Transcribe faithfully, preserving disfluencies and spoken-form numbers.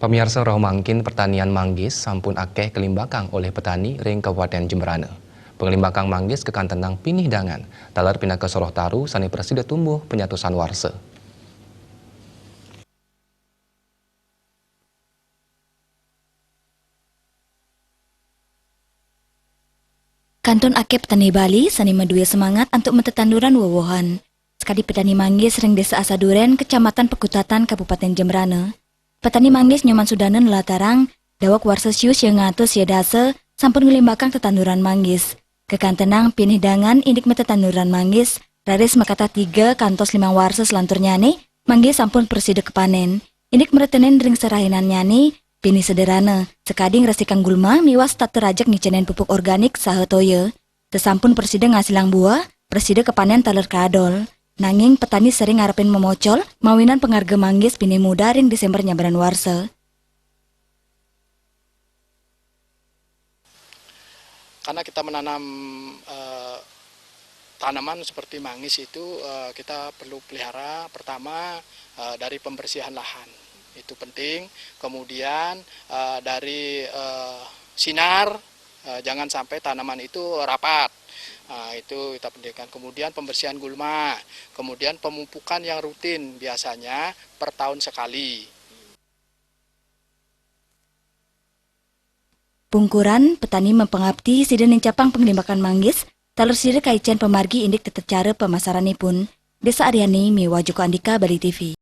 Pamiarsa, rauh mangkin pertanian manggis sampun akeh kalimbakang olih petani ring Kabupaten Jembrana. Pangalimbakang manggis kakantenang pinih dangan, taler pinaka soroh taru sane prasida tumbuh panyatusan warsa. Kantun akeh petani Bali sane madue semangat antuk matetanduran wowohan. Sakadi petani manggis ring Desa Asaduren, Kecamatan Pekutatan, Kabupaten Jembrana. Petani manggis Nyoman Sudana nlatarang, daweg warsa siu sia ngatus sia dasa sampun nglimbakang tetanduran manggis. Kakantenang pinih dangan indik matetanduran manggis, raris makatah tiga kantos limang warsa selanturnyane, manggis sampun prasida kapanen. Indik mretenin ring serahinannyane, pinih sederhana, sakadi ngrestikang gulma miwah setata rajeg ngicenin pupuk organik saha toya. Sasampun prasida ngasilang buah, prasida kapanen taler kaadol. Nanging petani sering ngarepin mamocol, mawinan pangarga manggis pinih muda ring Desember nyabran warsa. Karena kita menanam, eh, tanaman seperti manggis itu, eh, kita perlu pelihara. Pertama, eh, dari pembersihan lahan, itu penting. Kemudian, eh, dari, eh, sinar, eh, jangan sampai tanaman itu rapat. Nah, itu kita pentingkan. Kemudian pembersihan gulma, kemudian pemupukan yang rutin, biasanya per tahun sekali. Pungkuran, petani mapangapti sida nincapang panglimbakan manggis, taler sida kaicen pamargi indik tata cara pamasaranipun. Desa Aryani miwah Joko Andika, Bali T V.